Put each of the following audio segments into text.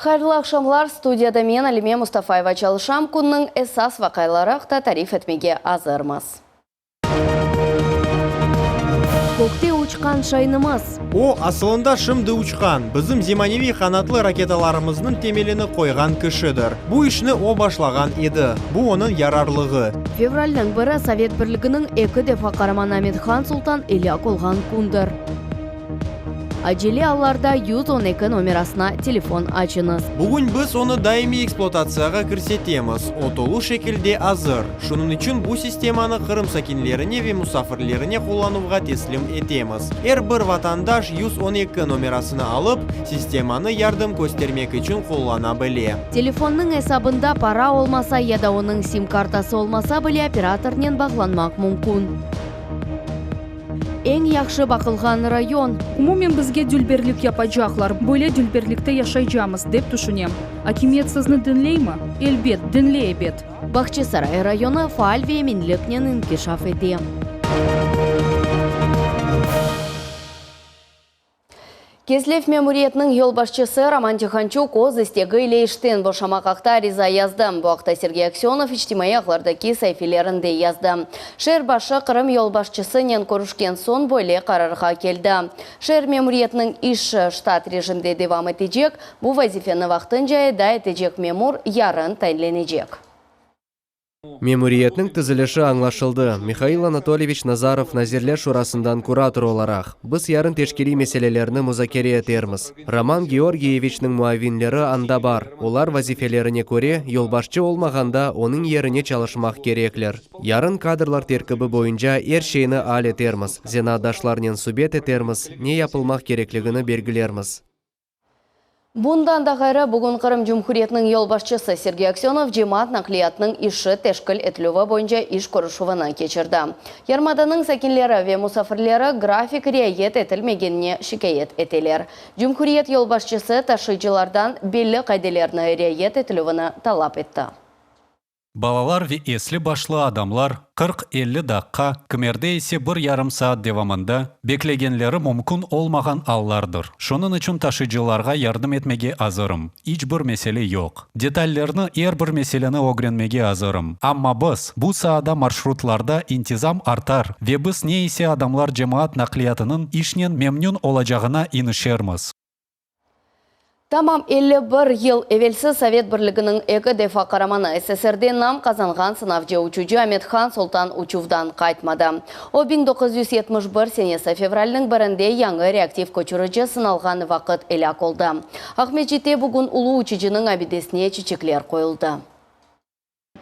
Hayırlı aqşamlar, studiyada men, Alime Mustafayeva çalışam, künniñ esas vaqiaları aqta tarif etmege azırmız. Kökte uçqan şaynımız. O, asılında şimdi uçqan, bizim zemaneviy qanatlı raketalarımıznıñ temelini qoyğan kişidir. Bu işni o başlağan edi. Bu onıñ yararlığı. Fevralniñ biri Sovet Birliginiñ eki defa qaramanı Amet-Han Sultan elâk olğan kündir. Acele allarda 112 nomerasına telefon açıñız. Bugün biz onı daimiy ekspluatatsiyağa kirsetemiz, o tolu şekilde azır. Şunıñ içün bu sistemanı Qırım sakinlerine ve musafirlerine qullanuvğa teslim etemiz. Er bir vatandaş 112 nomerasını alıp, sistemanı yardım köstermek içün qullana bile. Telefonnıñ esabında para olmasa ya da onıñ sim-kartası olmasa bile operatornen bağlanmaq mümkün. Eñ yahşı baqılğan rayon. Umumen bizge dülberlik yapacaqlar, böyle dülberlikte yaşaycamız, dep tüşünem. Akimiyet sizni diñleymi? Elbet, diñley ebet. Bağçasaray rayonı faal ve eminliknen inkişaf ete. Kezlev memuriyetiniñ yolbaşçısı Roman Tihançuk öz istegi ile işten boşamaq aqta ariza yazdı. Bu aqta Sergey Aksenov içtimaiy ağlardaki saifelerinde yazdı. Şeer başı Qırım yolbaşçısınen körüşken soñ böyle qararğa keldi. Şeer memuriyetiniñ işi ştat rejimde devam etecek, bu vazifeni vaqtınca eda etecek memur yarın tayinlenecek. Memuriyetniñ tizilişi añlaşıldı, Mihail Anatolyeviç Nazarov Nazirler Şurasından kurator olaraq. Biz yarın teşkiliy meselelerni muzakere etermiz. Roman Georgiyeviçniñ muavinleri anda bar, olar vazifelerine köre, yolbaşçı olmağanda onıñ yerine çalışmaq kerekler. Yarın kadrlar terkibi boyunca er şeyni al etermiz, zenaatdaşlarnen subet etermiz, ne yapılmaq kerekligini belgilermiz. Bundan da ğayrı, bugün Qırım Cumhuriyetiniñ yolbaşçısı Sergey Aksenov cemaat naqliyatınıñ işi teşkil etilüvi boyunca iş körüşüvini keçirdi. Yarımadanıñ sakinleri ve musafirleri grafik riayet etilmegenine şikâyet eteler. Cumhuriyet yolbaşçısı taşıyıcılardan belli qaidelerni riayet etilüvini talap etti. Balalar ve esli-başlı adamlar 40-50 daqqa, kimerde ise bir yarım saat devamında beklegenleri mümkün olmağan allardır. Şunıñ içün taşıyıcılarğa yardım etmege azırım. İç bir mesele yoq. Detallerni, er bir meseleni ögrenmege azırım. Amma biz, bu saada marşrutlarda intizam artar ve biz ne ise adamlar cemaat naqliyatınıñ işnen memnün olacağına inişermiz. Tamam 51 yıl evelsi Sovet Birliginiñ eki defa qaramanı, SSRde nam qazanğan sınavcı-uçucı Amet-Han Sultan uçuvdan qaytmadı. O, 1971 senesi fevralniñ birinde yañı reaktiv köçürici sınalğan vaqıt elâk oldı. Aqmescitte bugün ulu uçucınıñ abidesine çiçekler qoyuldı.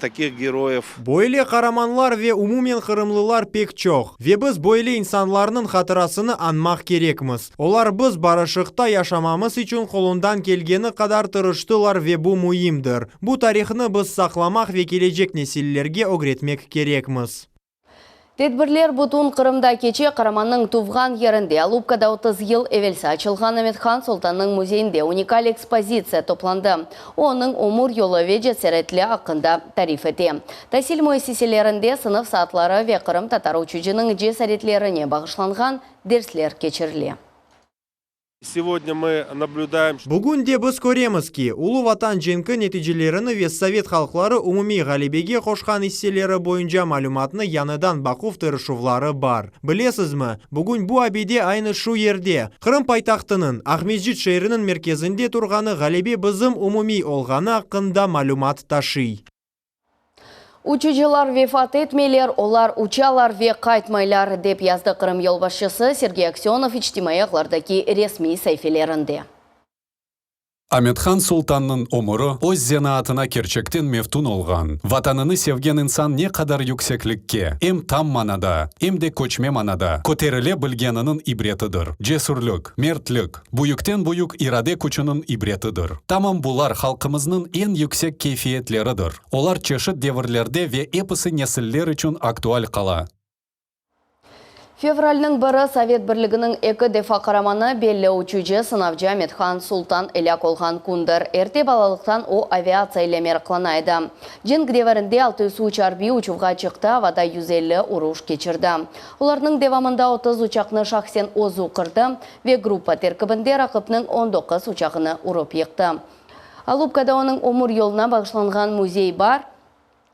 Takih geroyev. Böyle qaramanlar ve umumen qırımlılar pek çoq. Ve biz böyle insanlarnıñ hatırasını añmaq kerekmiz. Olar biz barışıqta yaşamamız içün qolundan kelgeni qadar tırıştılar ve bu müimdir. Bu tarihnı biz saqlamaq ve kelecek nesillerge ögretmek kerekmiz. Tedbirler bütün Qırımda keçe, qaramannıñ tuvğan yerinde, Alupkada 30 yıl evelsi açılğan Amet-Han Sultannıñ müzeyinde unikal ekspozitsiya toplandı. O, onıñ ömür yolu ve cesaretli aqqında tarif ete. Tasil müessiselerinde sınıf saatları ve qırımtatar uçucınıñ cesaretlerine bağışlanğan dersler keçirile. Segodnâ mı nablüdaem. Bugün de biz köremiz ki, Ulu Vatan cenki neticelerini ve sovet halqları umumiy ğalebege qoşqan isseleri boyunca malümatnı yañıdan baquv tırışuvları bar. Bilesizmi, bugün bu abide aynı şu yerde, Qırım paytahtınıñ, Aqmescit şeeriniñ merkezinde turğanı ğalebe bizim umumiy olğanı aqqında malümat taşıy. Uçucılar vefat etmeyler, olar uçalar ve qaytmaylar, dep yazdı Qırım yolbaşçısı Sergey Aksenov içtimaiy ağlardaki resmiy saifelerinde. Amet-Han Sultannıñ ömüri öz zenaatına kerçekten meftun olğan, Vatanını sevgen insan ne qadar yükseklikke, em tam manada, em de köçme manada, köterile bilgeniniñ ibretidir. Cesürlik, mertlik, büyükten-büyük irade küçüniñ ibretidir. Tamam bular halqımıznıñ eñ yüksek keyfiyetleridir. Olar çeşit devirlerde ve episi nesiller içün aktual qala. Fevralniñ biri Sovet Birliginiñ eki defa qaramanı, belli uçucı, sınavcı Amet-Han Sultan elâk olğan kündir. Erte balalıqtan o, aviatsiya ile meraqlana edi. Cenk devirinde 603 arbiy uçuvğa çıqtı, avada 150 uruş keçirdi. Olarnıñ devamında 30 uçaqnı şahsen özü qırdı ve gruppa terkibinde raqipniñ 19 uçağını urıp yıqtı. Alupkada onıñ ömür yoluna bağışlanğan müzey bar.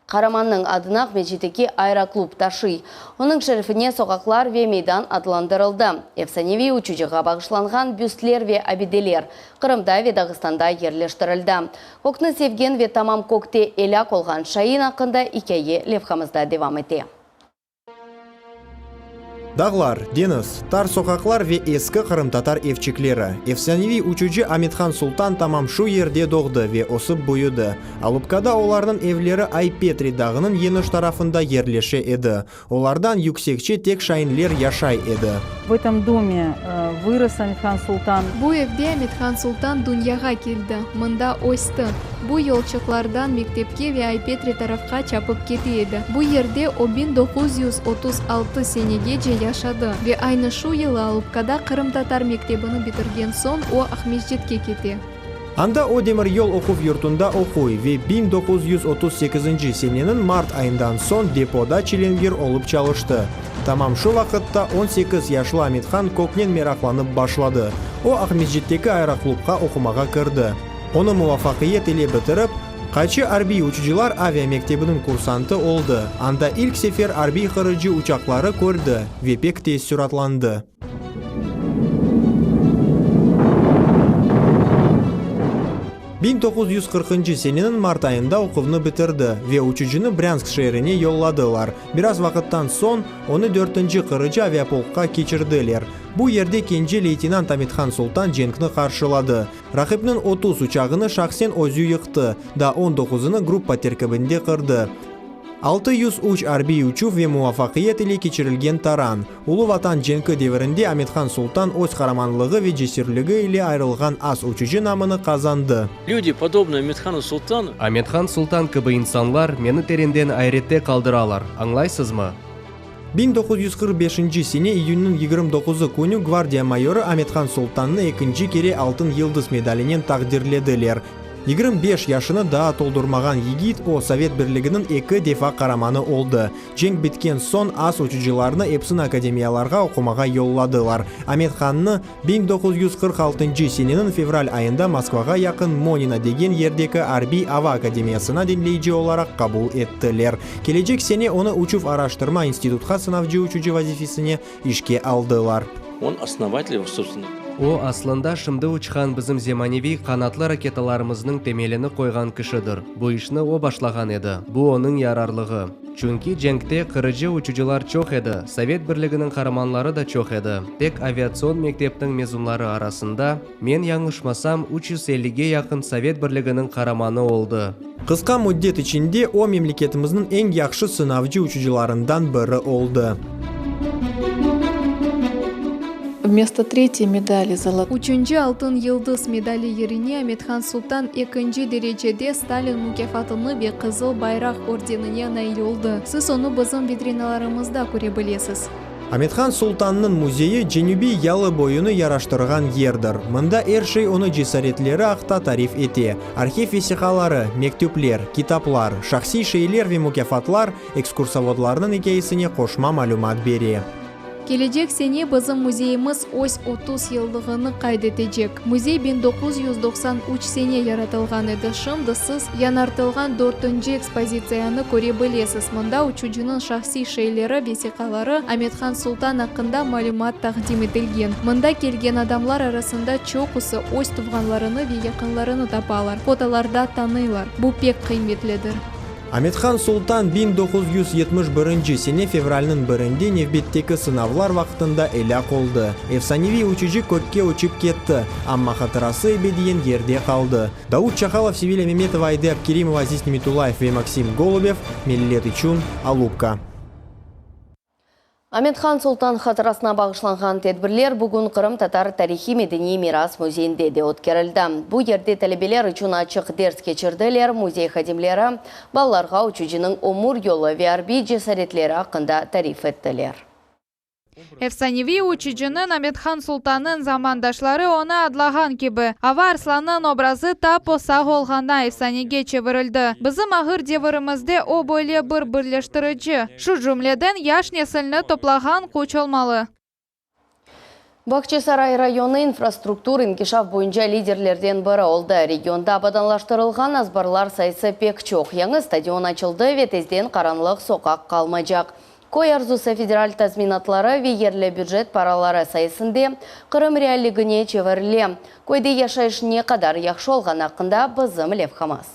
Qaramannıñ adını Aqmescitteki aeroklub taşıy. Onıñ şerefine soqaqlar ve meydan adlandırıldı. Efsaneviy uçucığa bağışlanğan büstler ve abideler Qırımda ve Dağıstanda yerleştirildi. Kökni sevgen ve tamam kökte elâk olğan şain aqqında ikâye levhamızda devam ete. Dağlar, deñiz, tar soqaqlar ve eski qırımtatar evçikleri. Efsaneviy uçucı Amethan Sultan tamam şu yerde doğdı ve ösip büyüdi. Alupkada olarnıñ evleri Ay-Petri dağınıñ yeniş tarafında yerleşe edi. Olardan yüksekçe tek şainler yaşay edi. V etom dome vıros Amethan Sultan. Bu evde Amethan Sultan dünyağa keldi, mında östi. Bu yolçıqlardan mektepke ve Ay-Petri tarafqa çapıp kete edi. Bu yerde o 1936 senegece yaşadı ve aynı şu yılı Alupkada qırımtatar mektebini bitirgen soñ o Aqmescitke kete. Anda o demiryol oquv yurtunda oquy ve 1938 seneniñ mart ayından soñ depoda çilingir olıp çalıştı. Tamam şu vaqıtta on sekiz yaşlı Amethan köknen meraqlanıp başladı. O Aqmescitteki aeroklubqa oqumağa kirdi. Onı muvafaqiyet ile bitirip, Qaçı arbiy uçucılar aviamektebiniñ kursantı oldı. Anda ilk sefer arbiy qırıcı uçaqları kördi ve pek teessüratlandı. 1940 seneniñ mart ayında oquvnı bitirdi ve uçucını Brânsk şeerine yolladılar. Biraz vaqıttan soñ onı dörtünci qırıcı aviapolkqa keçirdiler. Bu yerde kence leytenant Amethan Sultan cenkni qarşıladı. Raqipniñ 30 uçağını şahsen özü yıqtı, daa on doquzını gruppa terkibinde qırdı. 603 arbiy uçuv ve muvafaqiyet ile keçirilgen taran. Ulu Vatan cenki devirinde Amethan Sultan öz qaramanlığı ve cesürligi ile ayrılğan as uçucı namını qazandı. Lüdi, podobnıye Amethanu Sultanu. Amethan Sultan kibi insanlar meni terenden ayrette qaldıralar, añlaysızmı? 1945 sene iyünniñ 29 künü gvardiya mayorı Amethan Sultannı ekinci kere Altın Yıldız medalinen taqdirlediler. 25 yaşını daa toldurmağan yigit o, Sovet Birliginiñ eki defa qaramanı oldı. Cenk bitken soñ as uçucılarnı epsini akademiyalarğa oqumağa yolladılar. Amethannı 1946 seneniñ fevral ayında Moskvağa yaqın Monino degen yerdeki Arbiy ava akademiyasına diñleyici olaraq qabul ettiler. Kelecek sene onı uçuv-araştırma institutqa sınavcı-uçucı vazifesine işke aldılar. On osnovatel, sobstvenno. O, aslında, şimdi uçqan bizim zemaneviy qanatlı raketalarımıznıñ temelini qoyğan kişidir. Bu işni o başlağan edi. Bu onıñ yararlığı. Çünki cenkte qırıcı uçucılar çoq edi, Sovet Birliginiñ qaramanları da çoq edi. Tek aviatsion mektepniñ mezunları arasında, men yañlışmasam, 350-ge yaqın Sovet Birliginiñ qaramanı oldı. Qısqa müddet içinde o, memleketimizniñ eñ yahşı sınavcı uçucılarından biri oldı. Vmesto tretey medali zolot. Üçünci Altın Yıldız medali yerine Amethan Sultan ekinci derecede Stalin mukâfatını ve Qızıl Bayraq ordenine nail oldı. Siz onı bizim vitrinalarımızda köre bilesiz. Amethan Sultannıñ müzeyi Cenübiy yalı boyunı yaraştırğan yerdir. Mında er şey onı cesaretleri aqta tarif ete. Arhiv vesiqaları, mektüpler, kitaplar, şahsiy şeyler ve mukâfatlar ekskursovodlarnıñ ikâyesine qoşma malümat bere. Kelecek sene bizim müzeyimiz öz 30 yıllığını qayd etecek. Müzey 1993 sene yaratılğan edi. Şimdi siz yañartılğan dörtünci ekspozitsiyanı köre bilesiz, mında uçucınıñ şahsiy şeyleri, vesiqaları, Amethan Sultan aqqında malümat taqdim etilgen. Mında kelgen adamlar arasında çoqusı öz tuvğanlarını ve yaqınlarını tapalar, fotolarda tanıylar. Bu pek qıymetlidir. Amethan Sultan 1971 sene fevralniñ birinde nevbetteki sınavlar vaqtında elâk oldı. Efsaneviy uçucı kökke uçıp ketti, amma hatırası ebediyen yerde qaldı. Davut Çakalov, Sevilâ Memetova, Ayde Abkerimova, Aziz Nimetullayev ve Maksim Golubev, Millet içün, Alupka. Amethan Sultan hatırasına bağışlanğan tedbirler bugün Qırımtatar tarihiy-medeniy miras müzeyinde de ötkerildi. Bu yerde talebeler içün açıq ders keçirdiler, müzey hadimleri balalarğa uçucınıñ ömür yolu ve arbiy cesaretleri aqqında tarif ettiler. Efsaneviy uçucınıñ Amethan Sultannıñ zamandaşları onı adlağan kibi, ava arslanınıñ obrazı tap o sağ olğanda efsanege çevirildi. Bizim ağır devirimizde o böyle bir birleştirici, şu cümleden yaş nesilni toplağan küç olmalı. Bağçasaray rayonı infrastruktur inkişaf boyunca liderlerden biri oldı. Regionda abadanlaştırılğan azbarlar sayısı pek çoq. Yañı stadion açıldı ve tezden qaranlıq soqaq qalmaycaq. Köy arzusı federal tazminatları ve yerli bücet paraları sayesinde Qırım realligine çevirile. Köyde yaşayış ne qadar yahşı olğanı aqqında bizim levhamız.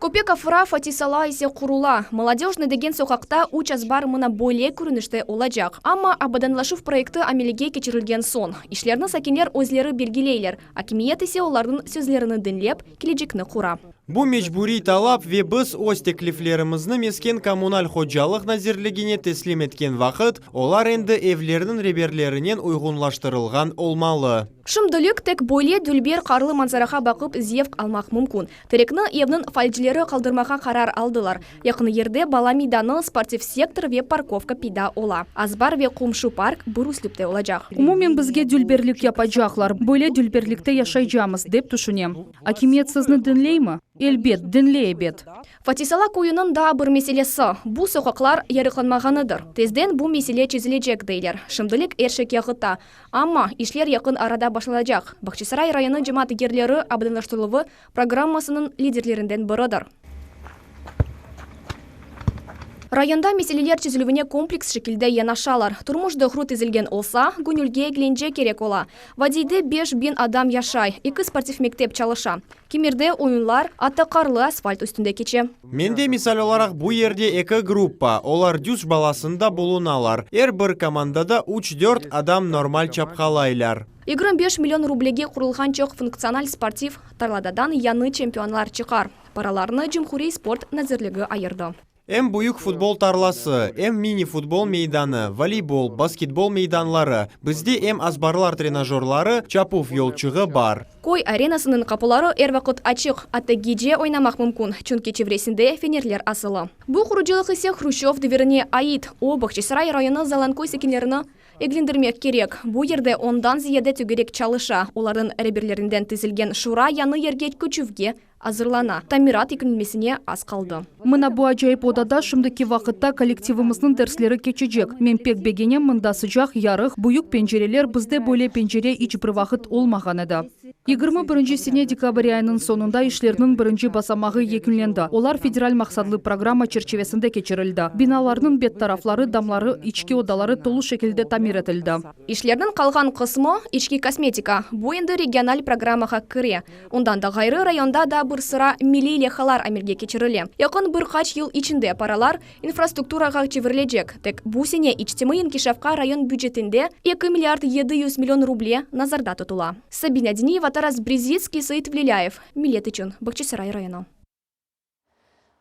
Köpek afıra, Fatih-Sala ise qurula. Molodöjnıy degen soqaqta üç azbar mına böyle körünişte olacaq. Amma abadanlaşuv proyekti amelge keçirilgen soñ, işlerni sakinler özleri belgileyler, akimiyet ise olarnıñ sözlerini diñlep, kelecekni qura. Bu mecburiy talap ve biz öz tekliflerimizni Mesken-kommunal hocalıq nazirligine teslim etken vaqıt, olar endi evlerniñ reberlerinen uyğunlaştırılğan olmalı. Şimdilik tek böyle dülber qarlı manzarağa baqıp zevq almaq mümkün. Terekni evniñ faalcileri qaldırmağa qarar aldılar. Yaqın yerde bala meydanı, sportiv sektor ve parkovka peyda ola. Azbar ve qomşu park bir üslüpte olacaq. Umumen bizge dülberlik yapacaqlar. Böyle dülberlikte yaşaycamız, dep tüşünem. Akimiyet sizni diñleymi? Elbet, diñley ebet. Fatih-Sala köyüniñ daa bir meselesi, bu soqaqlar yarıqlanmağanıdır. Tezden bu mesele çezilecek, deyler. Şimdilik er şey kâğıtta. Amma, işler yaqın arada başlanacaq. Bağçasaray rayonı cemaat yerleri abadanlaştırıluvı programmasınıñ liderlerinden biridir. Rayonda meseleler çezilüvine kompleks şekilde yanaşalar. Turmuş doğru tizilgen olsa, göñülge eglence kerek ola. Vadiyde 5000 adam yaşay, eki sportiv mektep çalışa. Kimerde oyunlar atta qarlı asfalt üstünde keçe. Mende, misal olaraq, bu yerde eki gruppa, olar düş balasında bulunalar. Er bir komandada üç-dört adam normal çapqalaylar. 25 million rublege qurulğan çoq funktsional sportiv tarladadan yañı çempionlar çıqar. Paralarnı Cumhuriy sport nazirligi ayırdı. Em büyük futbol tarlası, em mini-futbol meydanı, voleybol, basketbol meydanları, bizde em azbarlar trenajörları, çapuv yolçığı bar. Köy arenasınıñ qapıları er vaqıt açıq, atta gece oynamaq mümkün, çünki çevresinde fenerler asılı. Bu qurucılıq ise Hruşçov devirine ait, o, Bağçasaray rayonı Zalanköy sakinlerini eglendirmek kerek. Bu yerde ondan ziyade tögerek çalışa, olarnıñ reberlerinden tizilgen şura yañı yerge köçüvge Azırlana. Tamirat yekünlenmesine az qaldı. Mına bu acayip odada şimdiki vaqıtta kollektivimizniñ dersleri keçecek. Men pek begenem, mında sıcaq, yarıq, büyük pencereler, bizde böyle pencere iç bir vaqıt olmağan edi. 21 sene dekabr ayınıñ soñunda işlerniñ birinci basamağı yekünlendi. Olar federal maqsatlı programma çerçivesinde keçirildi. Binalarnıñ bet tarafları, damları, içki odaları tolu şekilde tamir etildi. İşlerniñ qalğan qısmı, içki kosmetika, bu endi regional programmağa kire. Ondan da ğayrı, rayonda da bir sıra milliy leyhalar amelge keçirile. Yaqın bir qaç yıl içinde paralar infrastrukturağa çevirilecek. Tek bu sene içtimaiy inkişafqa rayon bücetinde eki milliard 700 million ruble nazarda tutula. Sabina Diniyeva, Taras Brezitskiy, Sait Vlilâyev, Millet içün, Bağçasaray rayonı.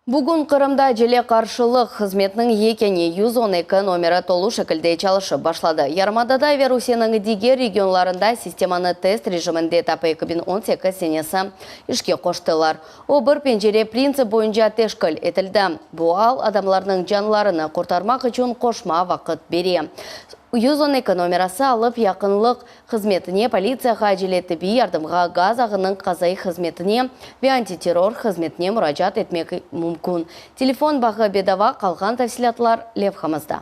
Bugün Qırımda acele qarşılıq hızmetiniñ yekâne 112 nomeri tolu şekilde çalışıp başladı. Yarımadada ve Rusiyeniñ diger regionlarında sistemanı test rejiminde tap 2018 senesi işke qoştılar. O, bir pencere printsip boyunca teşkil etildi. Bu al adamlarnıñ canlarını qurtarmaq içün qoşma vaqıt bere. 112 nomerası alıp yaqınlıq hızmetine, politsiyağa, acele tibbiy yardımğa, gaz ağınıñ qazaiy hızmetine ve antiterror hızmetine muracaat etmek mümkün. Telefon bağı bedava, qalğan tafsilâtlar levhamızda.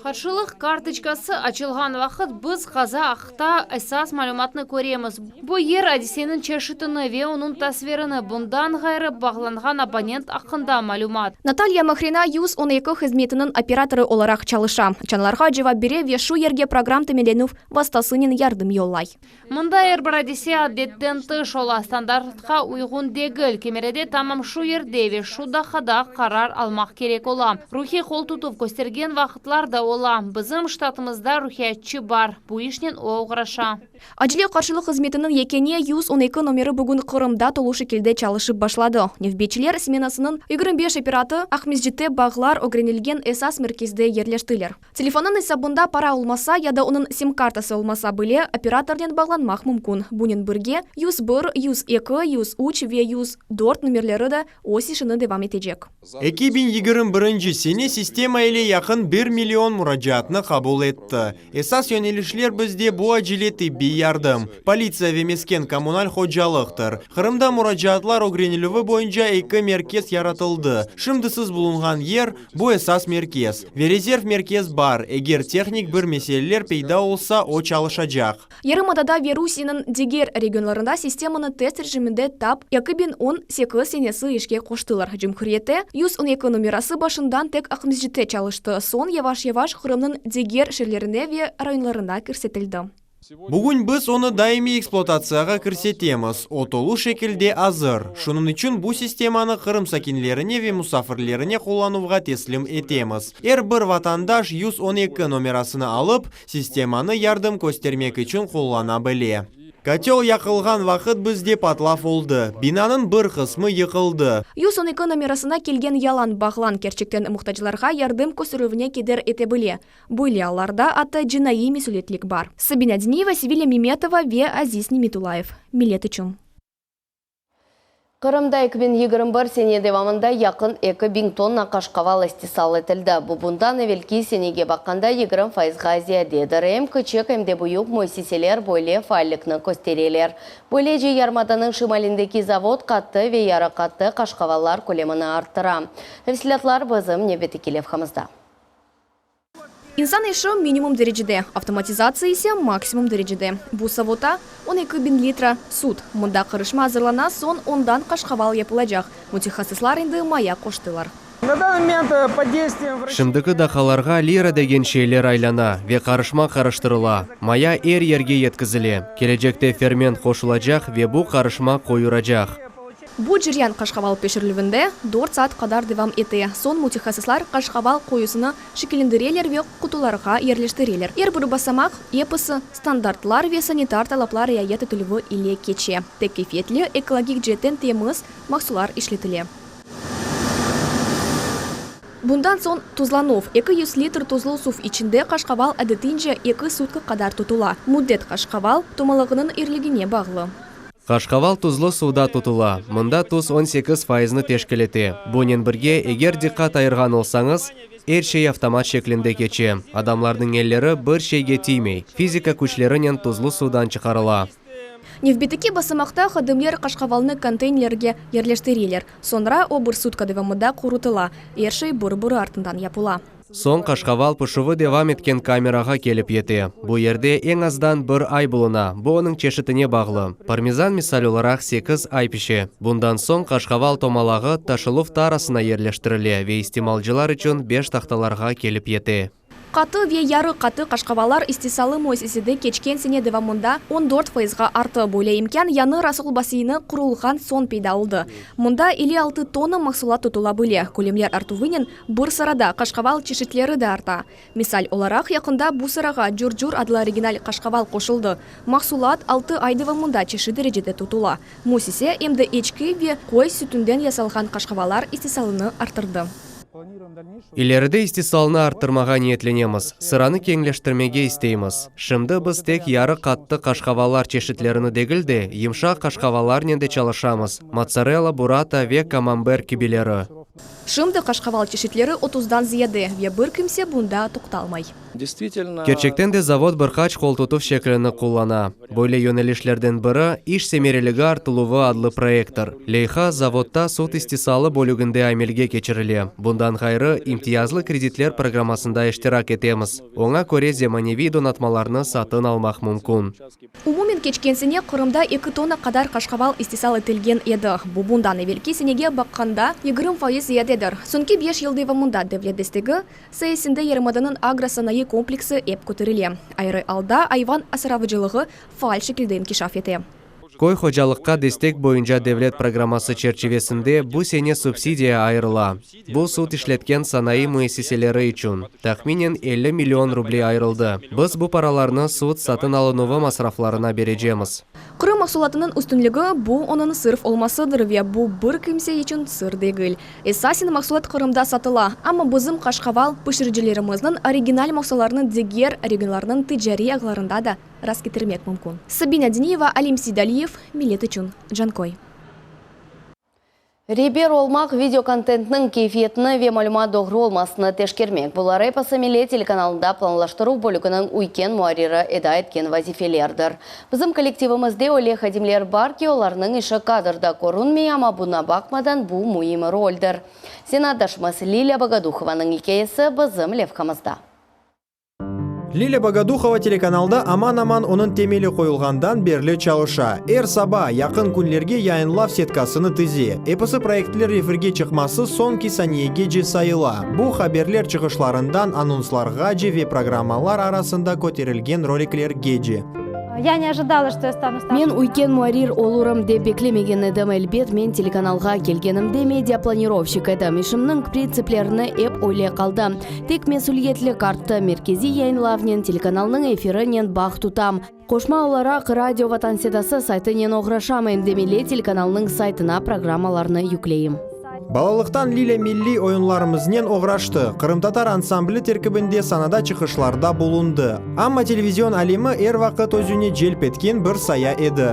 Qarşılıq kartoçkası açılğan vaqıt biz qaza aqta esas malümatnı köremiz. Bu yer adiseniñ çeşitini ve onıñ tasvirini, bundan ğayrı, bağlanğan abonent aqqında malümat. Natalya Mahrina 112 hızmetiniñ operatorı olaraq çalışa. Çanlarğa cevap bere ve şu yerge program teminlenüv vastasınen yardım yollay. Mında er bir adise adetten tış ola, standartqa uyğun degil. Kemerede tamam şu yerde ve şu daqqada qarar almaq kerek ola. Ruhiy qol tutuv köstergen vaqıtlar da ola. Bizim ştatımızda ruhiyatçı bar, bu işnen o oğraşa. Acele qarşılıq hızmetiniñ yekâne 112 nomeri bugün Qırımda tolu şekilde çalışıp başladı. Nevbetçiler smenasınıñ 25 operatı Aqmescitte bağlar ögrenilgen esas merkezde yerleştiler. Telefonnıñ esabında para olmasa ya da onıñ sim-kartası olmasa bile, operatornen bağlanmaq mümkün. Bunen birge, 101, 102, 103 ve 104 nomerleri de öz işini devam etecek. 2021 sene sistema ile yaqın. yaqın bir million muracaatnı qabul etti. Esas yönelişler bizde bu acele tibbiy yardım, politsiya ve mesken-kommunal hocalıqtır. Qırımda muracaatlar ögrenilüvi boyunca eki merkez yaratıldı. Şimdi siz bulunğan yer, bu esas merkez. Ve rezerv merkez bar, eger tehnik bir meseleler peyda olsa, o çalışacaq. Yarımadada ve Rusiyeniñ diger regionlarında sistemanı test rejiminde tap 2018 senesi işke qoştılar. Cumhuriyette 112 nomerası başından tek Aqmescitte çalıştı, soñ yavaş-yavaş Qırımnıñ diger şeerlerine ve rayonlarına kirsetildi. Bugün biz onı daimiy ekspluatatsiyağa kirsetemiz, o tolu şekilde azır. Şunıñ içün bu sistemanı Qırım sakinlerine ve musafirlerine qullanuvğa teslim etemiz. Er bir vatandaş 112 nomerasını alıp, Sistemanı yardım köstermek içün qullana bile. Kotel yaqılğan vaqıt bizde patlav oldı, binanıñ bir qısmı yıqıldı. 112 nomerasına kelgen yalan bağlan kerçekten muhtaclarğa yardım kösterüvine keder ete bile. Böyle allarda atta cinaiy mesüliyetlik bar. Sabina Diniyeva, Sevilya Memetova ve Aziz Nimetullayev. Millet içün. Qırımda 2021 sene devamında yaqın 2000 tonna qaşqaval istisal etildi. Bu, bundan evelki senege baqqanda 20 fayızğa ziyadedir. Em kiçik, em de büyük müessiseler böyle faallikni köstereler. Böylece, yarımadanıñ şimalindeki zavod qattı ve yarı qattı qaşqavallar kölemini arttıra. Tafsilâtlar bizim nevbetteki levhamızda. İnsan işi minimum derecede, avtomatizatsiya ise maksimum derecede. Bu zavodda 12 biñ litra süt. Mında qarışma azırlana, soñ ondan qaşqaval yapılacaq. Mütehassıslar endi maya qoştılar. Şimdiki daqqalarğa lira degen şeyler aylana ve qarışma qarıştırıla. Maya er yerge yetkizile. Kelecekte ferment qoşulacaq ve bu qarışma qoyuracaq. Bu ceryan qaşqaval pişirilüvinde dört saat qadar devam ete. Soñ mütehassıslar qaşqaval qoyusını şekillendireler ve qutularğa yerleştireler. Er bir basamaq, episi standartlar ve sanitar talaplar riayet etilüvi ile keçe. Tek keyfiyetli, ekologik ceetten temiz mahsular işletile. Bundan soñ tuzlanuv, 200 litr tuzlu suv içinde qaşqaval adetince eki sutka qadar tutula. Müddet qaşqaval tomalağınıñ iriligine bağlı. Qaşqaval tuzlu suvda tutula, mında tuz 18 fayıznı teşkil ete. Bunen birge, eger diqqat ayırğan olsañız, er şey avtomat şeklinde keçe, adamlarnıñ elleri bir şeyge tiymey, fizika küçlerinen tuzlu suvdan çıqarıla. Nevbetteki basamaqta hadimler qaşqavalnı konteynerlerge yerleştireler. Soñra o bir sutka devamında qurutıla. Er şey bir-biri artından yapıla. Soñ qaşqaval pişüvi devam etken kamerağa kelip yete. Bu yerde eñ azdan bir ay buluna, bu onıñ çeşitine bağlı. Parmezan, misal olaraq, sekiz ay pişe. Bundan soñ qaşqaval tomalağı taşıluv tarasına yerleştirile ve istimalcılar içün beştahtalarğa kelip yete. Qattı ve yarı qattı qaşqavallar istisalı müessisede keçken sene devamında 14 fayızğa arttı. Böyle imkân yañı rasol basseyni qurulğan soñ peyda oldı. Mında 56 tonna mahsulat tutula bile. Kölemler artuvınen bir sırada qaşqaval çeşitleri de arta. Misal olaraq, yaqında bu sırağa Cur-cur adlı original qaşqaval qoşuldı. Mahsulat altı ay devamında çeşit derecede tutula. Müessise em de eçki ve qoy sütünden yasalğan qaşqavallar istisalını arttırdı. İleride istisalnı arttırmağa niyetlenemiz, sıranı keñleştirmege isteymiz. Şimdi biz tek yarı qattı qaşqavallar çeşitlerini degil de, yımşaq qaşqavallarnen de çalışamız, mozzarella, burrata ve kamamber kibileri. Şimdi qaşqaval çeşitleri otuzdan ziyade ve bir kimse bunda toqtalmay. Kerçekten de zavod bir qaç qoltutuv şeklini qullana. Böyle yönelişlerden biri, İş semereligi artıluvı adlı proyekttir. Leyha, zavodda süt istisalı bölüginde amelge keçirile. Bundan ğayrı, imtiyazlı kreditler programmasında iştirak etemiz, oña köre zemaneviy donatmalarnı satın almaq mümkün. Umumen keçken sene Qırımda eki tonna qadar qaşqaval istisal etilgen edi. Bu bundan evelki senege baqqanda 20% ziyadedir. Soñki beş yıl devamında devlet destegi sayesinde yarımadanıñ agrosanayı kompleksi ep köterile. Ayrı alda ayvan asravcılığı faal şekilde inkişaf ete. Köy hocalıqqa destek boyunca devlet programması çerçivesinde bu sene subsidiya ayırıla. Bu süt işletken sanayı müessiseleri içün. Tahminen 50 million ruble ayırıldı. Biz bu paralarnı süt satın alınuvı masraflarına berecemiz. Qırım mahsulatınıñ üstünligi, bu onıñ sırf olmasıdır ve bu bir kimse içün sır degil. Esasen mahsulat Qırımda satıla, amma bizim qaşqaval pişiricilerimizniñ original mahsulatlarını diger regionlarnıñ ticariy ağlarında da rastketirmek mümkün. Sabina Diniyeva, Alim Seydaliyev, Millet içün, Canköy. Reber olmaq, video kontentniñ keyfiyetini ve malümat doğru olmasını teşkermek, bular episi Millet telekanalında planlaştıruv bölüginiñ üyken muarriri eda etken vazifelerdir. Bizim kollektivimizde öyle hadimler bar ki, olarnıñ işi kadrda körünmey, amma buña baqmadan bu müim roldir. Zenaatdaşımız Lilâ Bogoduhovanıñ ikâyesi bizim levhamızda. Lilâ Bogoduhova telekanalda aman-aman onıñ temeli qoyulğandan berli çalışa. Er saba, yaqın künlerge yayınlav setkasını tize. Episi proyektler efirge çıqması soñki saniyegece sayıla. Bu, haberler çıqışlarından anonslarğace ve programmalar arasında köterilgen roliklergece. Ya ne ojidala, çto ya stanu Men üyken muarrir olurım dep beklemegen edim. Elbet, men telekanalğa kelgenimde mediaplanirovşik edim. İşimniñ printsiplerini ep öyle qaldı. Tek mesüliyetlik arttı. Merkeziy yayınlavnen, telekanalnıñ efirinen bağ tutam. Qoşma olaraq, Radio Vatan Sedası saytınen oğraşam, em de Millet telekanalınıñ saytına programmalarnı yükleyim. Balalıqtan Lilâ milliy oyunlarımıznen oğraştı, qırımtatar ansambli terkibinde sanada çıqışlarda bulundı. Amma televizion alemi er vaqıt özüne celp etken bir saya edi.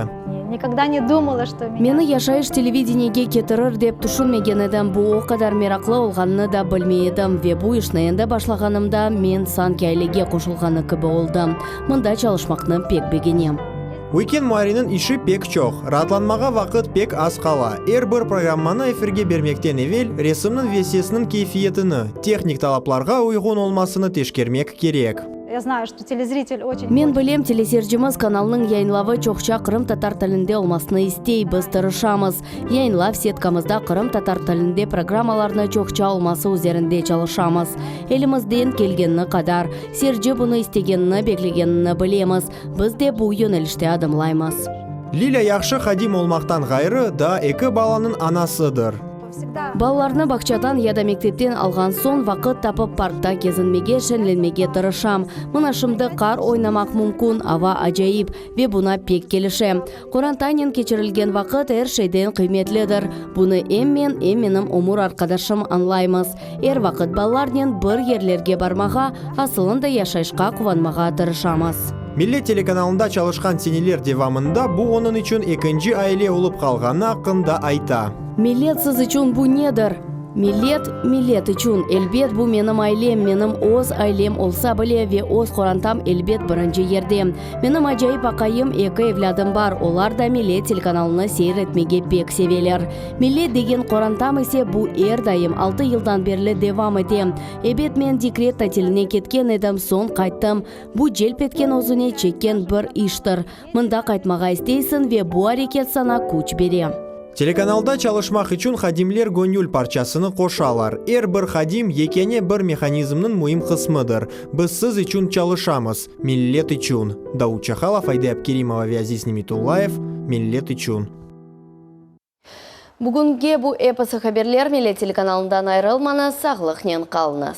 Nikogda ne dumala, çto menya. Meni yaşayış televideniyege ketirir dep tüşünmegen edim, bu o qadar meraqlı olğanını da bilmey edim. Ve bu işni endi başlağanımda, men sanki ailege qoşulğanı kibi oldım. Mında çalışmaqnı pek begenem. Üyken muarriniñ işi pek çoq, raatlanmağa vaqıt pek az qala. Er bir programmanı efirge bermekten evel, resimniñ ve sesniñ keyfiyetini, tehnik talaplarğa uyğun olmasını teşkermek kerek. Ya znayu, çto telezritel oçen Men bilem, teleseyircimiz kanalnıñ yayınlavı çoqça qırımtatar tilinde olmasını istey. Biz tırışamız. Yayınlav setkamızda qırımtatar tilinde programmalarnı çoqça olması üzerinde çalışamız. Elimizden kelgenini qadar. Seyirci bunı istegenini, beklegenini bilemiz. Biz de bu yönelişte adımlaymız. Lilâ yahşı hadim olmaqtan ğayrı, daa eki balanıñ anasıdır. Balalarnı bağçadan ya da mektepten alğan soñ, vaqıt tapıp parkta kezinmege, şeñlenmege tırışam. Mına şimdi qar oynamaq mümkün, ava acayip ve buña pek kelişe. Qorantanen keçirilgen vaqıt er şeyden qıymetlidir. Bunı em men, em menim ömür arqadaşım añlaymız. Er vaqıt balalarnen bir yerlerge barmağa, asılında yaşayışqa quvanmağa tırışamız. Millet telekanalında çalışqan seneler devamında bu onıñ içün ekinci aile olıp qalğanı aqqında ayta. Millet siz içün bu nedir? Millet, millet içün, elbet, bu menim ailem, menim öz ailem olsa bile ve öz qorantam elbet birinci yerde. Menim acayip aqayım, eki evlâdım bar, olar da Millet telekanalını seyir etmege pek seveler. Millet degen qorantam ise bu er daim altı yıldan berli devam ete. Ebet, men dekret tatiline ketken edim, soñ qayttım. Bu celp etken özüne çekken bir iştir. Mında qaytmağa isteysiñ ve bu areket saña küç bere. Telekanalda çalışmaq içün hadimler göñül parçasını qoşalar. Er bir hadim, yekâne bir mehanizmniñ müim qısmıdır. Biz siz içün çalışamız, millet içün. Davut Çahalov, Ayde Abkerimova ve Aziz Nimetullayev, Millet içün. Bugünge bu episi haberler, Millet telekanalından ayrılmañız, sağlıqnen qalıñız.